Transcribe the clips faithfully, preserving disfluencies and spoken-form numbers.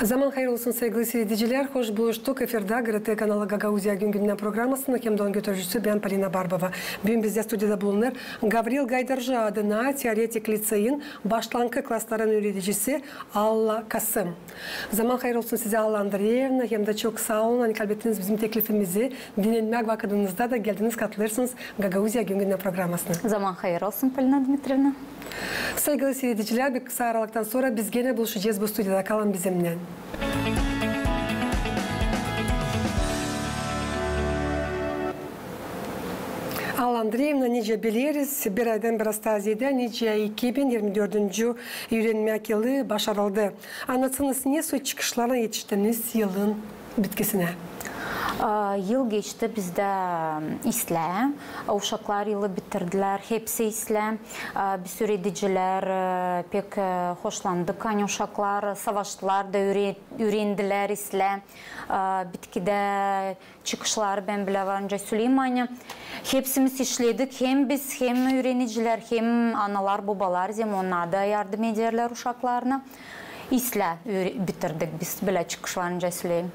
Zaman hayır olsun, saygılı siiredicilär. Hoş buluştuk. Efirdä GRT kanalı Gagauziya gün-gündän programasını hem dä onun götürücüsü bän, Polina Barbova. Büün bizdä studiyada bulunêr Gavril Gaydarji adına teoretik liţeyin başlankı klasların üüredicisi Alla Kasım. Zaman hayır olsun sizä, Alla Andreyevna, hem dä çok saa olun, ani kablettiniz bizim teklifimizi dinlenmäk vakıdınızda da geldiniz, katılêrsınız Gagauziya gün-gündän programasına. Zaman hayır olsun, Polina Dmitriyevna. Saygılı siiredicilär, bir kısa aralıktan sora biz genä buluşacez bu studiyada. Kalın bizimnän. Alla Andreyevna, nicä bileriz, bir aydan biraz taa zeedä, nicä iki bin irmi dördüncü üürenmäk yılı başarıldı. Annatsanız, nesoy çıkışlarlan etiştiniz yılın bitkisinä? A, yıl geçti bizdä islää. Uşaklar yılı bitirdilär, hepsi islää. A, biz üüredicilär, e, pek, e, hoşlandık, ani uşaklar savaştılar da üüre-, üürendilär islää. A, bitkidä çıkışları bän bilä varınca söleyim, ani hepsimiz işledik, hem biz, hem üürenicilär, hem analar, bobalar, zerä onnar da yardım ederlär uşaklarına. İslää üüre-, bitirdik biz bilä çıkış varınca söleyim.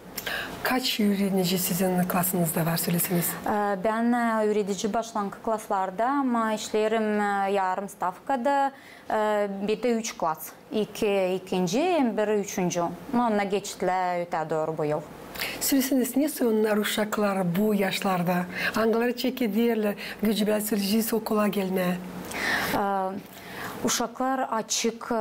Kaç üürenici sizin klasınızda var, söleseniz? E, bän, e, üüredici başlankı klaslarda, ama işleerim, e, yarım stavkada, e, bir dä üç klas. İki ikinci, hem bir üçüncü. Ama onnar geçtilär ötää dooru bu yıl. Söleseniz, nesoy onnar uşaklar bu yaşlarda? Angıları çekederlär, gücü bilä söleyecez okula gelmää? E, uşaklar açık, e,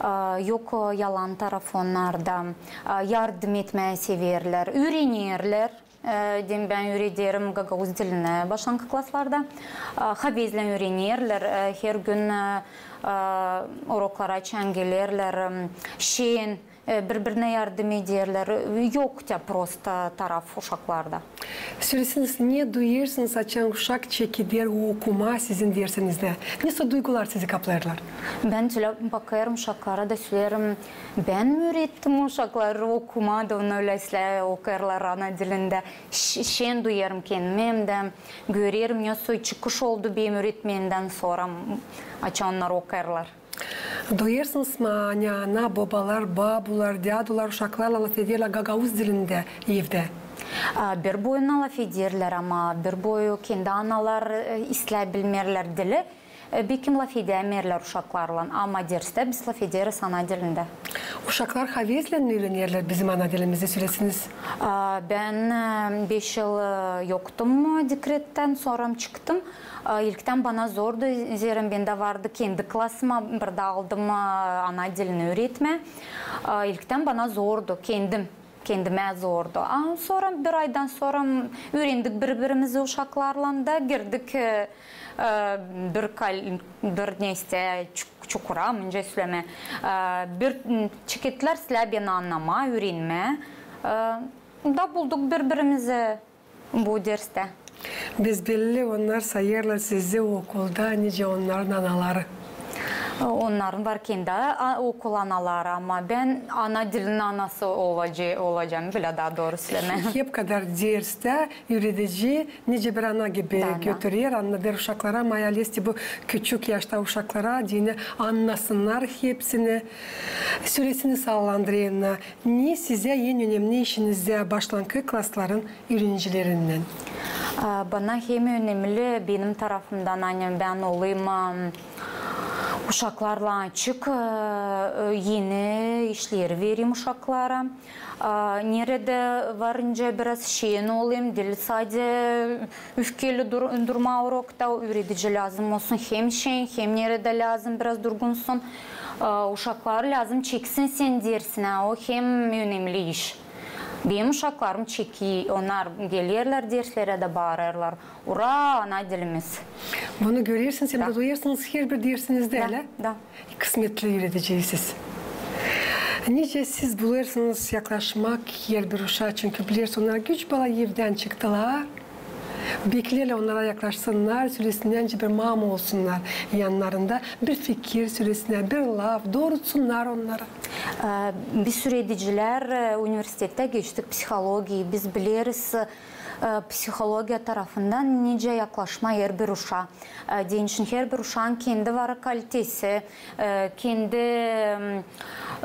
e, yok, e, yalan tarafı onnarda. E, yardım etmää severlär, üürenerlär. E, deyim, bän üürederim gagauz dilini başlankı klaslarda. E, havezlän üürenerlär, e, her gün, e, e, uroklara açan gelerlär, e, şen, e, biri-birinä yardım ederlär. E, yok tä prosta taraf uşaklarda. Söleseniz, ne duyêrsınız, açan uşak çekeder okumaa sizin dersinizdä? Nesoy duygular sizi kaplêêrlar? Bän şölä bakêrım uşaklara da söleerim, bän mi üürettim uşakları okumaa da, onnar ölä islää okêrlar ana dilindä. Ş-, şen duyêrım kendimi, hem dä görerim, nesoy çıkış oldu benim üüretmendän sora, açan onnar okêrlar. Duyêrsınız mı, ani ana, bobalar, babular, dädular uşaklarlan lafederlär gagauz dilindä evdä? A, bir boyuna lafederlär, ama bir boyu kendi analar, e, islää bilmerlär dili. E, bekim lafedämerlär uşaklarlan, ama derstää biz lafederiz ana dilindä. Uşaklar havezlän üürenerlär bizim ana dilimizi, söleseniz. A, bän, e, beş yıl, e, yoktum, e, dekrettän, sora çıktım. A, ilktän bana zordu, zerä bendä vardı kendi klasım, a, bir dä aldım, a, ana dilini üüretmää. A, ilktän bana zordu, kendim, kendimä zordu. A, sora bir aydan sora üürendik biri-birimizi uşaklarlan da girdik, e, e, bir kal-, bir neysä çuk-, çukura, mıncä sölemää. E, bir, m, çekettilär islää beni annamaa, üürenmää. E, da bulduk biri-birimizi bu derstää. Besbelli, onnar sayêrlar sizi okulda nicä onnarın anaları. Onnarın var kendi, a, okul anaları, ama bän ana dilinin anası olaca-, olacam bilä, taa dooru sölemää. Hep kadar derstää üüredici nicä bir ana gibi götürer, annadêr uşaklara, ama alesti bu küçük yaşta uşaklara deyni annasınnar hepsini. Söleseniz, Alla Andreyevna, ne sizä en önemli işinizdä başlankı klasların üürenicilerinnän? A, bana hem önemli benim tarafımdan, ani bän olayım, a, uşaklarlan açık, e, e, eni işleri vereyim uşaklara. A, neredä varınca biraz şen olayım, diil sade üfkeli dur-, durmaa urokta, üüredici lääzım olsun hem şen, hem neredä lääzım biraz durgunsun. A, uşakları lääzım çeksin sän dersinä, o hem önemli iş. Benim uşaklarım çeker, onnar gelerlär derslerä dä baarêrlar: "Ura, ana dilimiz!" Bunu görersiniz hem dä duyêrsınız herbir dersinizdä, ölä? Da. Kısmetli üürediciysiniz. Nicä siz bulêrsınız yaklaşmak herbir uşaa, çünkü bilersiniz, onnar gücbala evdän çıktılar. Bekleerlär onnara yaklaşsınnar, sölesinnär, nicä bir mama olsunnar yannarında, bir fikir sölesinnär, bir laf, doorutsunnar onnarı. E, biz üüredicilär, e, universitettä geçtik psihologiyayı, biz bileriz, e, psihologiya tarafından nicä yaklaşmaa herbir uşaa. E, deyni için herbir uşaan kendi var kalitesi, e, kendi, m,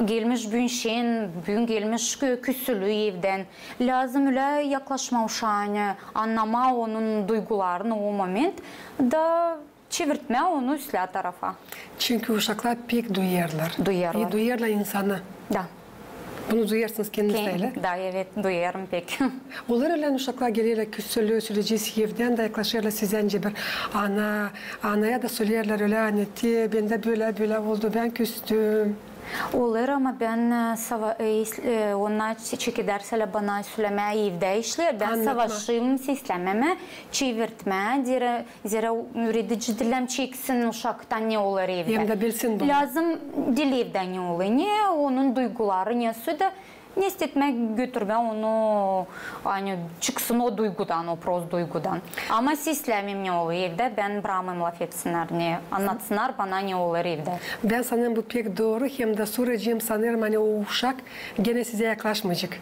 gelmiş büün şen, büün gelmiş kü-, küsülü evdän. Lääzım ölä yaklaşmaa uşaa, ani annamaa onun duygularını o moment, da çevirtmää onu üslää tarafa. Çünkü uşaklar pek duyêrlar. Duyêrlar. İ duyêrlar insanı. Da. Bunu duyêrsınız kendiniz dä, ölä? Da, evet, duyêrım pek. Olêr ölä, ani uşaklar gelerlär küsülü, söleyecez evdän, da yaklaşêrlar sizä nicä bir ana, anaya da söleerlär ölä, ani te, bendä bölä, bölä oldu, bän küstüm. Olêr, ama bän, e, sava-, e, is-, e, onnar çe-, çekedersälär bana sölemää evdä işleri, bän savaşêrım seslämemää, çevirtmää, zerä, zerä üüredici diil lääzım çeksin uşaktan ne olêr evdä. Hem dä bilsin bunu. Lääzım diil evdä ne olêr, ne onun duyguları, ne sö-, da ne istetmää götürmää onu, ani çıksın o duygudan, o prost duygudan. Ama seslämeyim ne olêr evdä, bän brakmêêrım lafetsinnär, ne annatsınnar bana ne olêr evdä. Bän sanêrım, bu pek dooru, hem dä sora sanêrım, ani o uşak genä sizä yaklaşmayacek.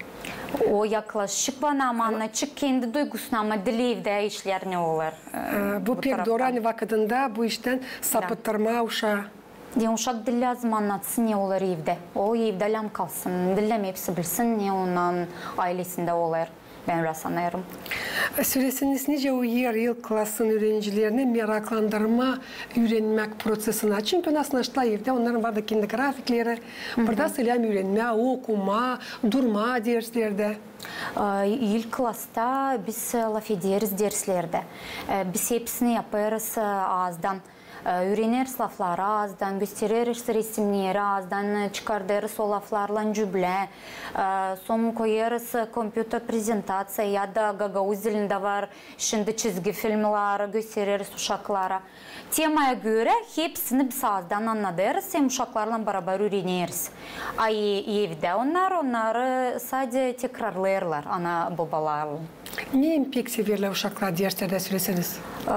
O yaklaşacek bana, ama annayacek kendi duygusunu, ama diil evdä işleri ne olêr. E, bu pek dooru, ani vakıdında bu iştän sapıttırmaa uşaa. Deyni uşak diil lääzım annatsın ne olêr evdä. O evdä lääzım kalsın, diil lääzım hepsi bilsin ne onun aylesindä olêr. Bän ölä sanêrım. Söleseniz, nicä o er ilk klasın üürenicilerini meraklandırmaa üürenmäk prosesinä? Çünkü nasıl annaştılar evdä, onnarın var da kendi grafikleri. Burada söleyim üürenmää, okumaa, durmaa derslerdä. E, ilk klasta biz, e, lafederiz derslerdä. E, biz hepsini yapêrız, e, aazdan. E, üüreneriz lafları aazdan, göstereriz resimneri aazdan, e, çıkardêrız o laflarlan cümlä. E, sora koyêrız, e, kompyuter prezentaţiya ya da gagauz dilindä var şindi çizgi filmneri, göstereriz uşaklara. Temaya görä hepsini biz aazdan annadêrız hem uşaklarlan barabar üüreneriz. A e-, evdä onnar, onnarı sade tekrarlêêrlar ana-bobalarlan. Ne pek severlär uşaklar derslerdä, söleseniz? E,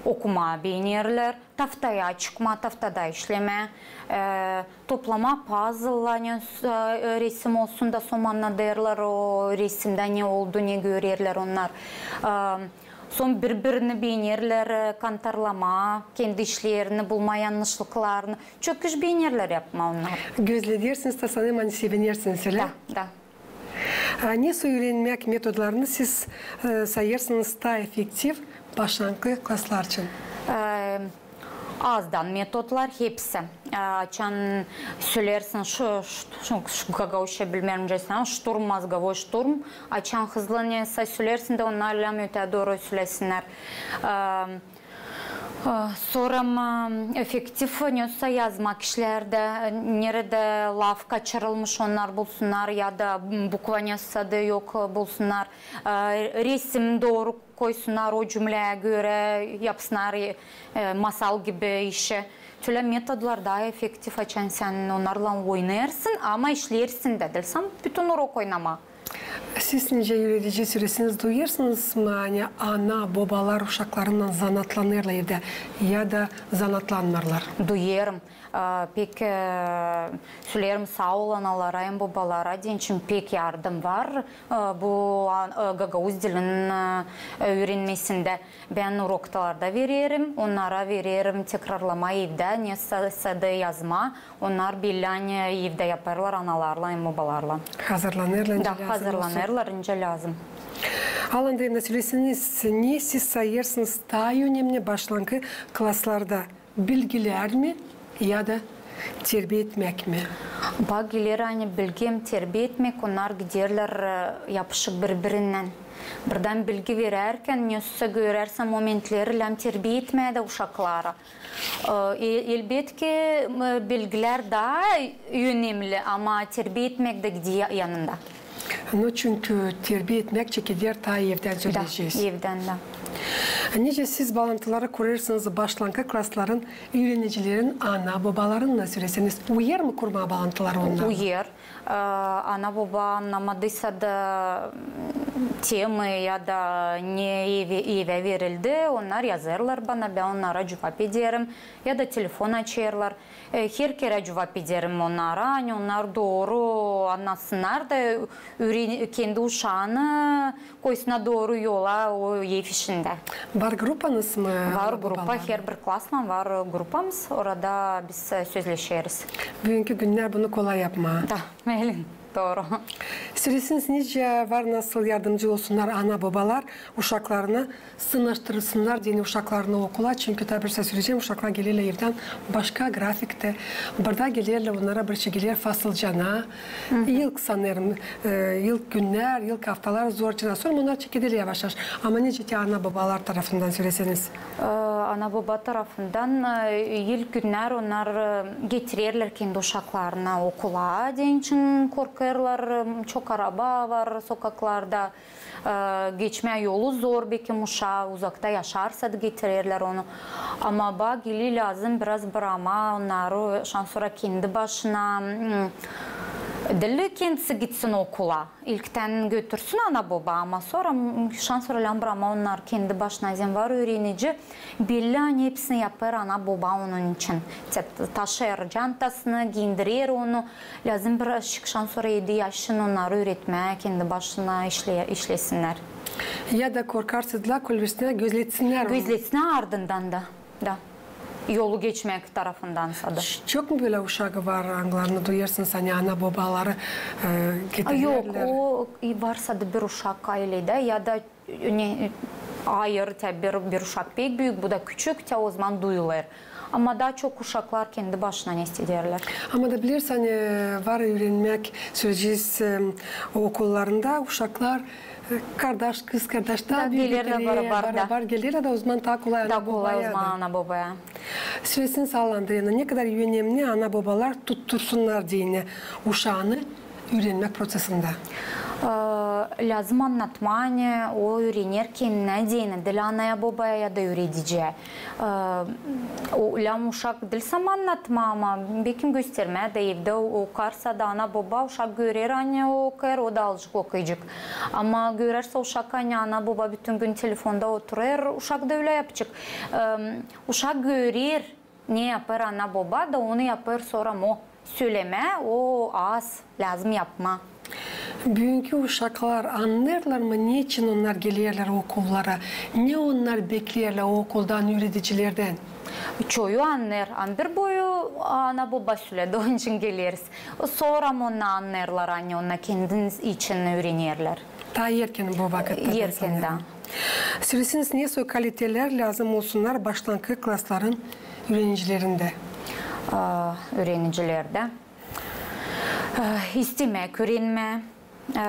okumaa beenerlär, taftaya çıkmaa, taftada işlemää, e, toplamaa pazllar, ne, e, resim olsun da, sora annadêrlar o resimdä ne oldu, ne görerlär onnar. E, sora biri-birini beenerlär, e, kantarlamaa, kendi işlerini bulmaa yannışlıklarını. Çok iş beenerlär yapmaa onnar. Gözledersiniz da sanêrım, ani sevinersiniz, ölä? Da, da. A ne süürenmäk metodlarını siz, e, sayêrsınız taa efektiv başlankı klaslar için? E, aazdan metodlar hepsi. E, açan söleersin, şu, şu, şu, şu gagauzça bilmeerim, şturm, mozgovoy şturm. Açan hızlı nesä söleersin da, onnar lääzım ötää dooru sölesinnär. E, E, sora, m, efektiv nesä yazmak işlerdä, neredä laf kaçırılmış, onnar bulsunnar, ya da, m, bukva nesä dä yok, bulsunnar. E, resim dooru koysunnar, o cümleyä görä yapsınnar, e, masal gibi işi. Tölä metodlar taa efektiv, açan sän onnarlan oynêêrsın, ama işleersin dä, diil sade bütün urok oynamaa. Siz nicä üüredici söleseniz, duyêrsınız mı, ani ana-bobalar uşaklarınnan zanaatlanêrlar evdä ya da zanaatlanmêêrlar? Duyêrım. E, pek, e, söleerim saa ol analara hem bobalara, deyni için pek yardım var, e, bu, a, e, gagauz dilin, e, üürenmesindä. Bän uroklarda vererim, onnara vererim tekrarlamaa evdä, nesä, nesä dä yazmaa. Onnar bellän evdä yapêrlar analarlan hem bobalarlan. Hazırlanêrlar nicä lääzım olsun. Da, hazırlanêrlar nicä lääzım. Alla Andreevna, söleseniz, ne siz sayêrsınız taa önemli başlankı klaslarda? Bilgilär mi ya da terbiä etmäk mi? Bak, geler, ani bilgi hem terbiä etmäk, onnar giderlär, e, yapışık biri-birinnän. Birdän bilgi verärkän, nesä görärsän momentleri lääzım terbiä etmää dä uşakları. E, e, elbetki, e, bilgilär taa önemli, ama terbiä etmäk dä gider yanında. No, çünkü terbiä etmäk çekeder taa evdän, söleyecez. Da, evdän dä. Nicä siz baalantıları kurêrsınız başlankı klasların üürenicilerin ana-bobalarınnan, söleseniz, uyêr mı kurmaa baalantıları onnarlan? Uyêr. E, ana-boba annamadıysa da, temı ya da ne evä, evä verildi, onnar yazêrlar bana, bän onnara cuvap ederim ya da telefon açêrlar. E, her kerä cuvap ederim onnara, ani onnar dooru annasınnar da üüren-, kendi uşaanı koysunnar dooru yola o ev işindä. Var grupanız mı? Var grupa, her bir klaslan var grupamız, orada biz, e, sözleşeriz. Büünkü günnär bunu kolay yapmaa. Da, elin, dooru. Sölesin, nicä var nasıl yardımcı olsunnar ana-bobalar uşaklarını sırnaştırsınnar deyni uşaklarını okula, çünkü taa bir söleyecäm, uşaklar gelerlär evdän başka grafiktä. Burada gelerlär, onnara bir şey geler fasılcana. İlk, sanêrım, e, ilk günnär, ilk aftalar zorcana. Sora onnar çekederlär yavaş-yavaş. Ama nicä te ana-bobalar tarafından söleseniz? E, ana-boba tarafından, e, ilk günnär onnar, e, getirerlär kendi uşaklarını okula deyni, çünkü korkêrlar, e, çok araba var sokaklarda. E, geçmää yolu zor, bekim uşaa uzakta yaşarsa da getirerlär onu. Ama bak, ilä lääzım biraz bıramaa onnarı şansora kendi başına, m, diil kendisi gitsin okula. İlktän götürsün ana-boba, ama sora, m, şansora lääzım bıramaa onnarı kendi başına. Zerä var üürenici, belli, ani hepsini yapêr ana-boba onun için. Te-, taşıyêr cantasını, giindirer onu. Lääzım bir şansora edi yaşın onnarı üüretmää kendi başına işle-, işlesinnär. Ya da korkarsınız, kolbisini gözletsinnär onu. Gözletsinnär ardından da, da. Yolu geçmäk tarafındansa da. Ç-, çok mu bölä uşağı var, angılarını duyêrsınız, ani ana-bobaları, e, getirerlär? Yok, o, e, varsa da bir uşak ayledä ya da ne, ayır, te bir, bir uşak pek büük, bu da küçük, te ozaman duyulêr. Ama taa çok uşaklar kendi başına neysä ederlär. Ama da bilersin, ani var üürenmäk söleyecez, e, okullarında uşaklar, e, kardaş, kızkardaş, taa büük gelerlär, barabar, barabar gelerlär da, ozaman taa kolay ana-bobaya. Taa kolay ozaman ana-bobaya. Sölesin, Salla Andreyevna, ne kadar önemli ana-bobalar tuttursunnar deyni uşaanı üürenmäk prosesindä? E, lääzım annatmaa, ani o üürener kendinä deyni, diil anaya-bobaya ya da üürediciyä. E, o, lääzım uşak diil saadı annatmaa, ama bekim göstermää da evdä o-, okarsa da ana-boba, uşak görer, ani o okêr, o da alacık okuyacek. Ama görersä uşak, ani ana-boba bütün gün telefonda oturêr, uşak da ölä yapacek. E, uşak görer, ne yapêr ana-boba da onu yapêr sora o. Sölemää o az, lääzım yapmaa. Büünkü uşaklar annêêrlar mı, neçin onnar gelerlär okullara? Ne onnar bekleerlär okuldan, üüredicilerdän? Çoyu annêêr, ama bir boyu ana-boba söledi, onun için geleriz. Sora onnar annêêrlar, ani onnar kendin için üürenerlär. Taa erken bu vakıtta. Erken, da. Söleseniz, ne soy kalitelär lääzım olsunnar başlankı klasların üürenicilerindä? A, üürenicilerdä. E, istemäk üürenmää. E,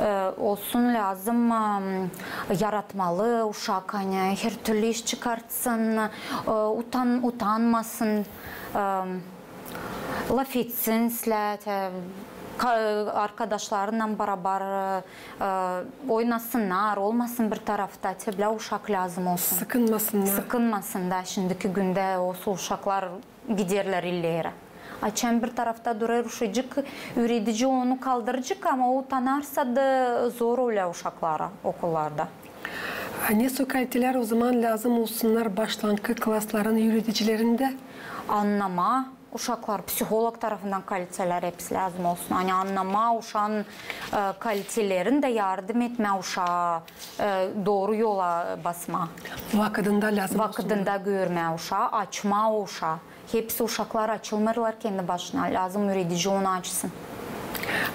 e, olsun lääzım, e, yaratmalı uşak, ani hertürlü iş çıkartsın, e, utan-, utanmasın. E, lafetsin islää, te, ka-, arkadaşlarınnan barabar, e, oynasınnar, olmasın bir tarafta, te bilä uşak lääzım olsun. Sıkınmasınnar. Sıkınmasın da, şindiki gündä olsa uşaklar giderlär ileri. Açan bir tarafta durêr uşacık, üüredici onu kaldıracek, ama o utanarsa da zor olêr uşaklara okullarda. A ne soy kalitelär ozaman lääzım olsunnar başlankı klasların üüredicilerindä? Annamaa uşaklar, psiholog tarafından kalitelär hepsi lääzım olsun. Ani annamaa uşaan, e, kalitelerin da yardım etmää uşaa, e, dooru yola basmaa. Vakıdında lääzım olsun. Vakıdında görmää uşaa, açmaa uşaa. Hepsi uşaklar açılmêêrlar kendi başına. Lääzım üüredici onu açsın.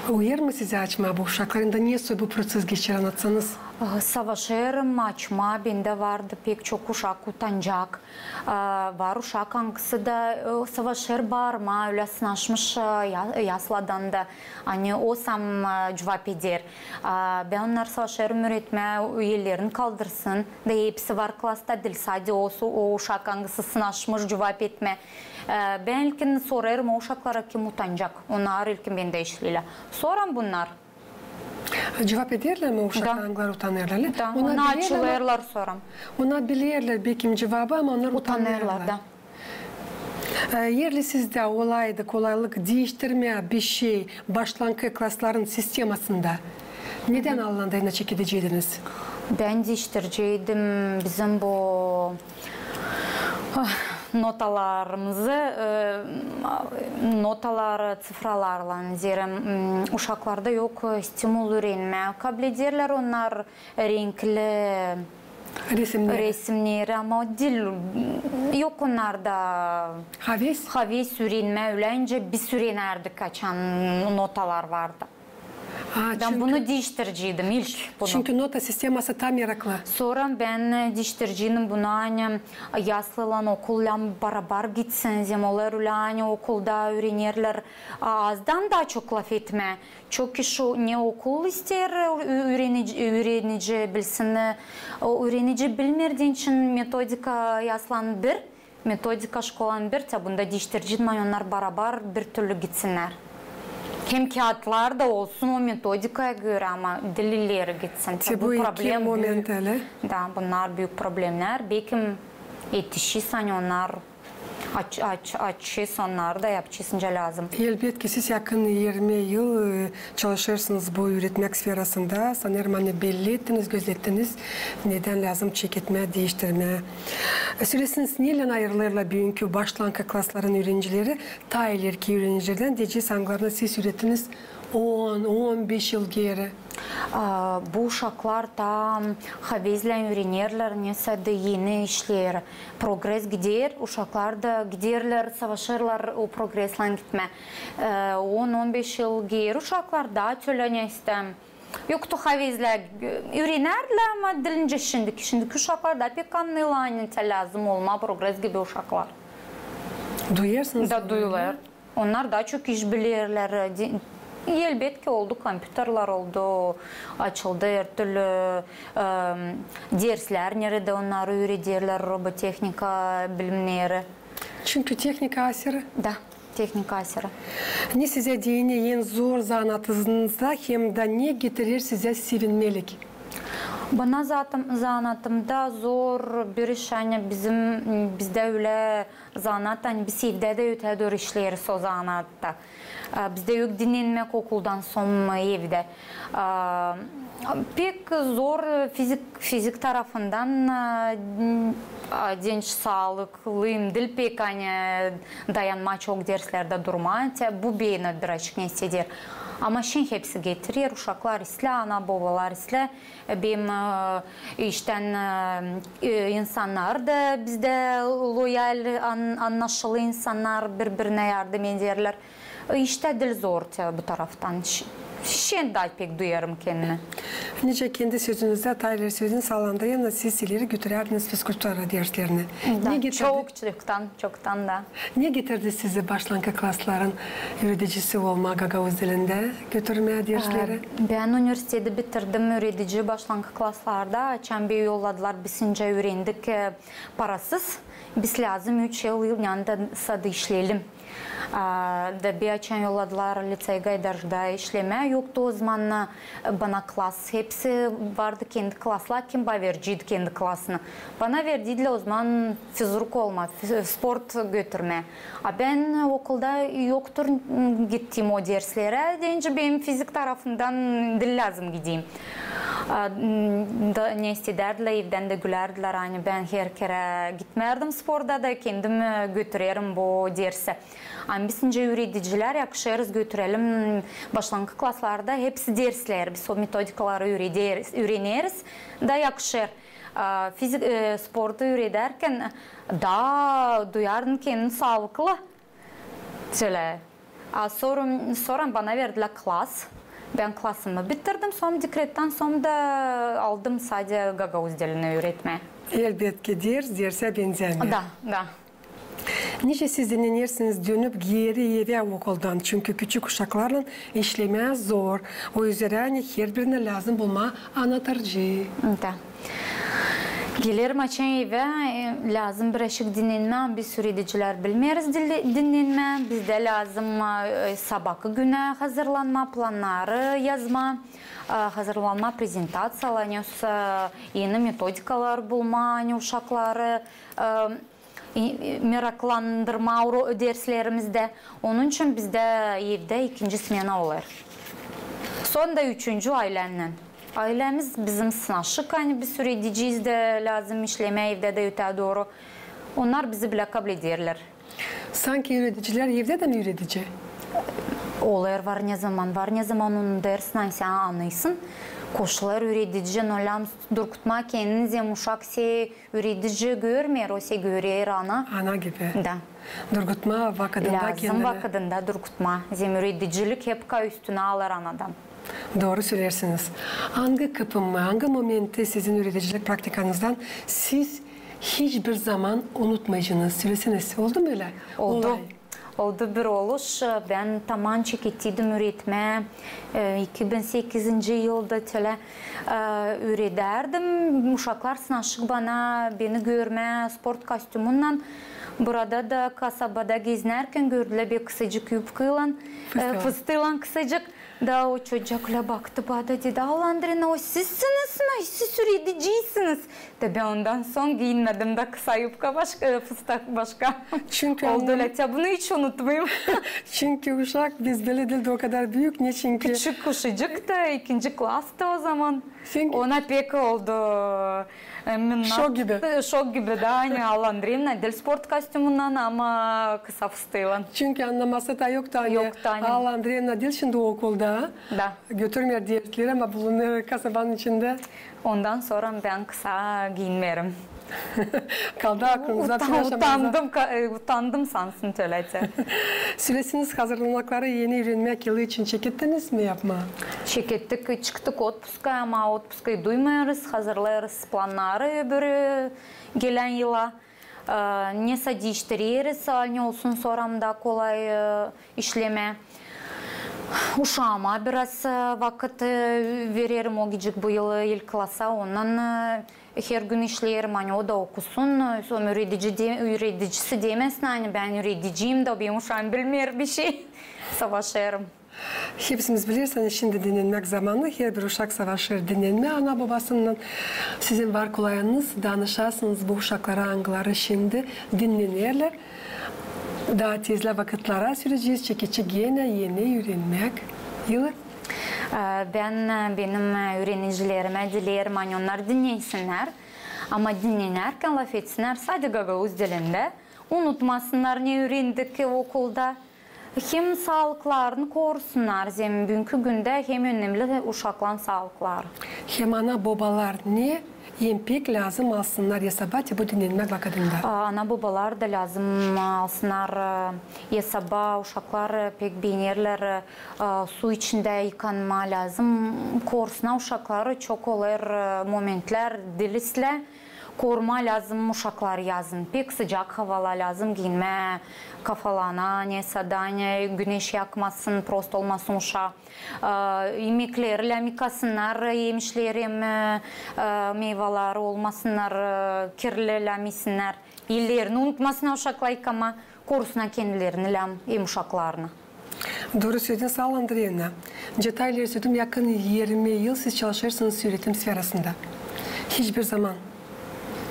Uyêr mı sizi açmaa bu uşakları? Da ne soy bu proţes geçer, annatsanız? E, savaşêrım açmaa, bendä vardı pek çok uşak utancak. A, var uşak, angısı da, e, savaşêr baarmaa, ölä sınaşmış, e, ya-, yaslardan da, ani o sam, e, cuvap eder. A, bän onnarı savaşêrım üüretmää, ellerini kaldırsın. Da hepsi var klasta diil, sade o su-, o uşak, angısı sınaşmış cuvap etmää. E, bän ilkin sorêrım o uşaklara, kim utancak. Onnar ilkin bendä işleerlär. Sora bunnar. Cuvap ederlär mi uşaklar, angıları utanêrlar, lä? Da, ona bilerlär, açılêrlar sora. Ona bilerlär, bekim, cuvabı, ama onnar utanêrlar. Utanêrlar, da. E, eer sizdä olaydı kolaylık diiştirmää bir şey başlankı klasların sistemasında, Nedän Allandayı çekeceydiiniz? Bän diiştireceydim bizim bu, ah, notalarımızı, e, notaları sıfralarlan, zerä, m, uşaklarda yok, e, stimul üürenmää. Kablederlär onnar renkli resimneri, ama diil, yok onnarda haves, haves üürenmää, ölä nicä biz üürenärdik, açan notalar vardı. Bän bunu diiştireceydim ilk bunu. Çünkü nota sisteması taa meraklı. Sora bän, e, diiştireceydim bunu, ani yaslılan okulla barabar gitsin, zerä olêr ölä, ani okulda üürenerlär, a, azdan taa çok lafetmää. Çok kişi ne okul isteer, ü-, üürenici, üürenici bilsin, e, o üürenici bilmeer deyni için metodika yaslan bir, metodika şkolan bir, te bunda diiştireceydim, ani onnar barabar bir türlü gitsinnär. Hem kiyatlar da olsun o metodikaya görä, ama diil ileri gitsin. Te bu problem büük. Da, bunnar büük problemlär. Bekim etişirsän, onnar aç-, aç-, açêr, onnar da yapacêr nicä lääzım. Elbetki, siz yakın irmi yıl, e, çalışêrsınız bu üüretmäk sferasında. Sanêrım, ani belli ettiniz, gözlettiniz, nedän lääzım çeketmää, diiştirmää. E, söleseniz, neylän ayırılêrlar büünkü başlankı klasların üürenicileri taa ilerki üürenicilerdän, deyecez, angılarını siz üürettiniz on, on beş yıl geeri? A, bu uşaklar taa havezlän üürenerlär nesä dä eni işleri. Progres gider, uşaklar da giderlär, savaşêrlar o progreslän gitmää. E, on, on beş yıl geeri uşaklar taa tölä nesä dä yoktu havezlär, üürenärdilär, ama diil nicä şindiki. Şindiki uşaklar taa pek annêêrlar, ani te lääzım olmaa progres gibi uşaklar. Duyêrsınız? Da, duyêrlar. Onnar taa çok iş bilerlär. Di-, elbetki, oldu, kompyuterlär oldu, açıldı er türlü, em, derslär, neredä onnarı üürederlär, robotehnika bilimneri. Çünkü tehnika asırı. Da, tehnika asırı. Ne sizä deyni en zor zanaatınızda hem dä ne getirer sizä sevinmelik? Bana zaten zanaatımda zor bir iş, ani bizim, bizdä ölä zanaat, ani biz evdä dä ötedor işleeriz o zanaatta. A, bizdä yok dinnenmäk okuldan sora evdä. A, pek zor fizik, fizik tarafından, a, a, deyni saalıklıyım diil pek, ani dayanmaa çok derslerdä durmaa. Te bu beni birazcık nesä dä. Ama şindi hepsi getirer, uşaklar islää, ana-bobalar islää. Benim, e, iştän, e, e, insannar da bizdä loyal, an-, annaşılı insannar, biri-birinä yardım ederlär. E, iştä diil zor te bu taraftan. Ş-, şindi taa pek duyêrım kendimi. Nicä kendi sözünüzdä, taa ileri sözünüz, Allanda Eevna, siz ileri götürärdiniz fizkultura derslerini. Da, ne getirdi? Çok, çoktan, çoktan da. Ne getirdi sizi başlankı klasların üüredicisi olmaa gagauz dilindä, götürmää dersleri? E, bän universiteti bitirdim üüredici başlankı klaslarda. Açan beni yolladılar, biz nicä üürendik, e, parasız. Biz lääzım üç yıl, yıl yanında sade işleyelim. A, da beni açan yolladılar licey Gaydarda işlemää. Yoktu o zaman, e, bana klas. Hepsi vardı kendi klaslar, kim bana verdiydi kendi klasını. Bana verdiydi o zaman fizruk olmaa, fi-, sport götürmää. A bän okulda yoktur, m, gittiim o derslerä. Deyni benim fizik tarafından diil lääzım gideyim. A, m, da, ne istedärdilär, evdän dä gülärdilär, ani bän her kerä gitmärdim sporta da kendim, e, götürerim bu dersi. Ama biz nicä üüredicilär yakışêrız götürelim başlankı klaslarda hepsi dersleri. Biz o metodikaları üürederiz, üüreneriz da yakışêr. A, fizik, e, sportu üüredärkän taa duyardın kendini saalıklı. Şölä. A sora, sora bana verdilär klas. Bän klasımı bitirdim, sora dekrettän sora da aldım sade gagauz dilini üüretmää. Elbetki, ders dersä benzämeer. Da, da. Nicä siz dinnenersiniz dönüp geeri evä okuldan? Çünkü küçük uşaklarlan işlemää zor. O üzerä, ani herbirinä lääzım bulmaa annatarcı. Da. Gelerim açan evä, e, lääzım birazcık dinnenmää. Biz üüredicilär bilmeeriz dil-, dinnenmää. Bizdä lääzım, e, sabakı günä hazırlanmaa, plannarı yazmaa, e, hazırlanmaa prezentaţiyalar, eni metodikalar bulmaa, ani uşakları, e, i-, meraklandırmaa uro-, derslerimizdä. Onun için bizdä evdä ikinci smena olêr. Tutan da üçüncü aylännän. Aylämiz bizim sınaşık, ani biz üürediciyik dä, lääzım işlemää evdä dä ötää dooru. Onnar bizi bilä kabul ederlär. Sanki üüredicilär evdä dä mi üüredici? Olêr, var ne zaman, var ne zaman onu dersin, ani sän annarsın. Koşulêr üüredici, no lääzım durgutmaa kendini, zem uşak sä üüredici görmeer, o sä görer ana. Ana gibi. Da. Durgutmaa vakıdında kendini. Lääzım vakıdında durgutmaa. Zem üüredicilik hep ka üstünä alêr anadan. Dooru söleersiniz. Angı kıpımı, angı momenti sizin üüredicilik praktikanızdan siz hiçbir zaman unutmaycınız? Söleseniz, oldu mu ölä olay? Oldu bir oluş. Bän taman çekettiydim üüretmää, e, iki bin sekizinci yılda tölä, e, üüredärdim. Uşaklar sınaşık bana, beni görmää sport kostümünnän. Burada da kasabada gezinärkän gördülär beni kısacık yupkaylan, e, fıstıylan kısacık. Da o çocuk ölä baktı bana da dedi: "Alla Andreyevna, o sizsiniz mi? Siz üürediciysiniz?" Da bän ondan sora giiyinmedim da kısa yupka başka, e, fıstık başka. Çünkü oldu ölä, ya bunu hiç unutmayım. Çünkü uşak biz bölä diil dä o kadar büük, neçin ki küçük uşacık da, ikinci klasta o zaman. Ona pek oldu. Şok gibi. Şok gibi da, ani Alla Andreyevna diil sport kostümünnän, ama kısa fıstıylan. Çünkü annamasa da yoktu, ani Alla Andreyevna diil şindi okulda. Da. Götürmeer dersleri, ama bulunêr kasabanın içindä. Ondan sora bän kısa giiyinmeerim. Kaldı aklınızda. Utandım, utandım sansın tölä. Söleseniz, hazırlanmakları eni üürenmäk yılı için çekettiniz mi yapmaa? Çekettik, çıktık otpuska, ama otpuskayı duymêêrız, hazırlêêrız plannarı bir, e, gelän yıla. E, nesä diiştireriz, ani olsun sora da kolay, e, işlemää. Uşaama biraz, e, vakıt, e, vererim, o gidecek bu yıl ilk klasa, ondan, e, hergün işleerim, ani o da okusun, e, sora üüredici de-, üüredicisi demesin, ani bän üürediciyim da benim uşaam bilmeer bişey. Savaşêrım. Hepsimiz bileriz, ani şindi dinnenmäk zamanı, herbir uşak savaşêr dinnenmää ana-bobasınnan. Sizin var kolayınız danışasınız bu uşaklara, angıları şindi dinnenerlär. Taa tezlä vakıtlara sürecez, çekecek genä eni üürenmäk yılı. E, bän, e, benim, e, üürenicilerimä dilerim, ani onnar dinnensinnär, ama dinnenärkän lafetsinnär sade gagauz dilindä. Unutmasınnar, ne üürendik okulda. Hem saalıklarını korusunnar, zerä büünkü gündä hem önemli uşakların saalıkları. Hem ana-bobalar ne hem pek lääzım alsınnar esaba te bu dinnenmäk vakıdında? A, ana-bobalar da lääzım alsınnar, e, esaba, uşaklar, e, pek beenerlär, e, su içindä yıkanmaa, lääzım korusunnar uşakları, çok olêr, e, momentlär diil islää. Korumaa lääzım uşakları yazın. Pek sıcak havada lääzım giiyinmää kafalarına, nesä dä, ani güneş yakmasın, prost olmasın uşaa. E, imekleri lääzım yıkasınnar, emişleri hem, e, e, meyvaları olmasınnar, e, kirli lääzım isinnär. Ellerini unutmasınnar uşaklar yıkamaa, korusunnar kendilerini lääzım hem uşaklarını. Dooru sölediniz, Alla Andreyevna. Nicä taa ileri söledim, yakın irmi yıl siz çalışêrsınız üüretim sferasında. Hiçbir zaman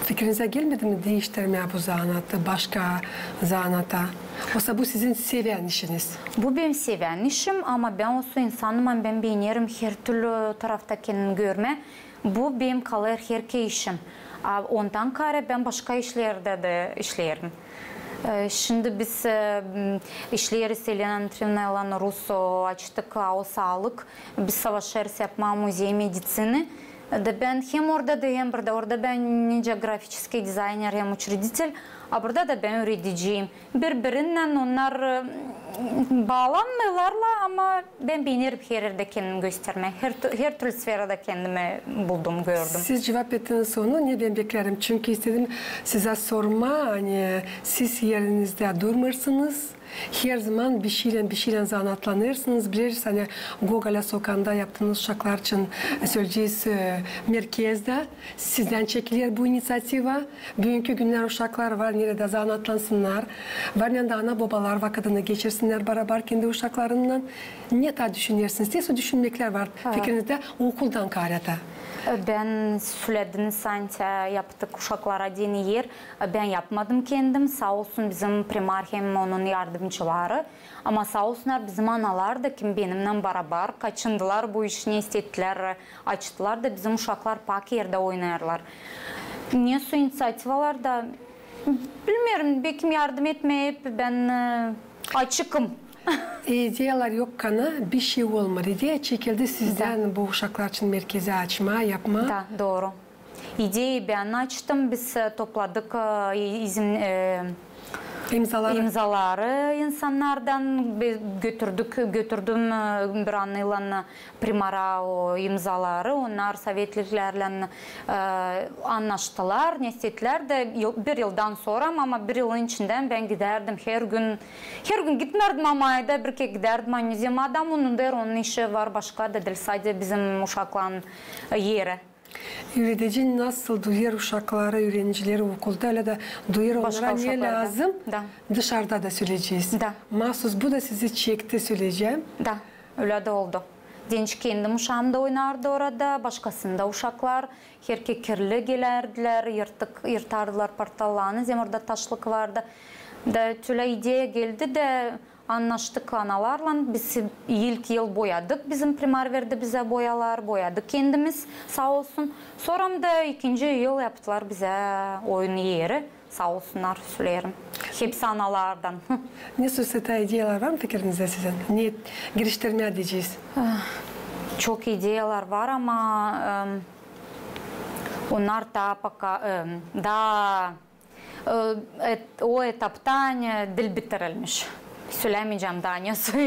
fikirinizä gelmedi mi diiştirmää bu zanaatı başka zanaata? Oysa bu sizin sevän işiniz. Bu benim sevän işim, ama bän olsun insanım, ama bän beenerim hertürlü tarafta kendimi görmää. Bu benim kalêr herkerä işim. A ondan kaarä bän başka işlerdä dä işleerim. E, şindi biz, e, m, işleeriz Elena Andreyevnaylan Russo, açtık A O Saalık. Biz savaşêrız yapmaa muzey meditsini. Da bän hem orada da, hem burada. Orada bän nicä grafiçeski dizayner hem uçreditel, a burada da bän üürediciyim. Bir-birinnän onnar, e, baalanmêêrlar, ama bän beenerim her erdä kendimi göstermää. Her tü-, hertürlü sferada kendimi buldum, gördüm. Siz cuvap ettiniz onu, ne bän bekleerim. Çünkü istedim sizä sormaa, ani siz erinizdä durmêêrsınız. Herzaman bişeylän, bişeylän zanaatlanêrsınız. Bileriz, ani Gogolä sokanda yaptınız uşaklar için, e, söleyecez, e, merkezdä. Sizdän çekiler bu iniţiativa. Büünkü günnär uşaklar var neredä zanaatlansınnar. Var neredä ana-bobalar vakıdını geçirsinnär barabar kendi uşaklarınnan. Ne taa düşünersiniz? Nesoy düşünmeklär var fikirinizdä okuldan kaarä taa? Bän söledim, ani yaptık uşaklara deyni er. Bän yapmadım kendim. Saa olsun bizim primar hem onun yardım oyuncıları. Ama saa olsunnar, bizim analar da, kim benimnän barabar, kaçındılar bu işi, ne istedilär, açtılar da bizim uşaklar pak erdä oynêêrlar. Ne su iniţiativalar da, bilmeerim, bekim yardım etmää hep bän, e, açıkım. İdeyalar yok kana, bişey olmêêr. İdeya çekildi sizdän bu uşaklar için merkezi açmaa, yapmaa. Da, dooru. İdeyayı bän açtım, biz, e, topladık, e, izin, e, imzaları insannardan, götürdük, götürdüm, e, bir anıylan primara o imzaları, onnar sovetliklärlän, e, annaştılar, ne istedilär dä, bir yıldan sora, ama bir yılın içindän bän gidärdim her gün, her gün gitmärdim, ama ayda bir kerä gidärdim, ani zerä adam, onun der, onun işi var başka da diil, sade bizim uşaklan eri. Üüredicin nasıl duyêr uşakları, üürenicileri okulda, ölä dä duyêr onnara ne lääzım, dışarda da söleyecez. Da. Maasuz bu da sizi çekti, söleyecäm. Da, ölä dä oldu. Deyni kendim uşaam da oynardı orada, başkasında uşaklar, herkerä kirli gelärdilär, yırtık, yırtardılar portallarını, zerä orada taşlık vardı. Da tölä ideya geldi dä, annaştık analarlan, biz ilk yıl boyadık, bizim primar verdi bizä boyalar, boyadık kendimiz, saa olsun. Sora da ikinci yıl yaptılar bizä oyun eri, saa olsunnar, söleerim. Hepsi analardan. Ne su, taa ideyalar var mı fikirinizdä sizin? Ne giriştirmää deyecez? Ah, çok ideyalar var, ama, em, onnar taa poka, em, taa E, et-, o etapta, ani diil bitirilmiş. Sölämeyecäm taa ne su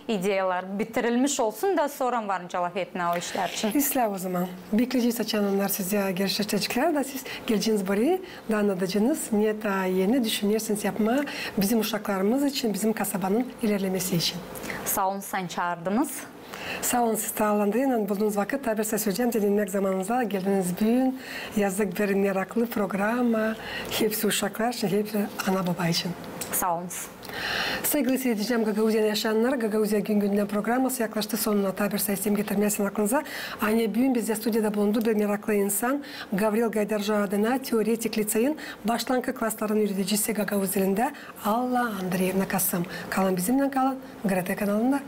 ideyalar. Bitirilmiş olsun da, sora var nicä lafetmää o işlär için. İslää o zaman. Bekleyecez, açan onnar sizä gerçekleştirecekler da siz geleceniz burayı da annadacınız, ne taa eni düşünersiniz yapmaa bizim uşaklarımız için, bizim kasabanın ilerlemesi için. Saa olun, sän çaardınız. Saa olun siz, Andreyna, bulduunuz vakıt, taa bir söleyecäm, dinnäk zamanınıza geldiniz büün. Yazık, bir meraklı programa. Hepsi uşaklar için, hepsi ana-boba için. Saa olun. Saygılı siiredicilerim, Gagauziyanın yaşayanları, Gagauziya gün-gündän programası yaklaştı sonuna. Taa bir söleyäm, getirmää sän aklınıza, ani büün bizdä studiyada bulundu bir meraklı insan, Gavril Gaydarcu adına teoretik liţeyin başlankı klasların üüredicisi gagauz dilindä Alla Andreyevna Kasım. Kalın bizimnän, kalın GRT kanalında.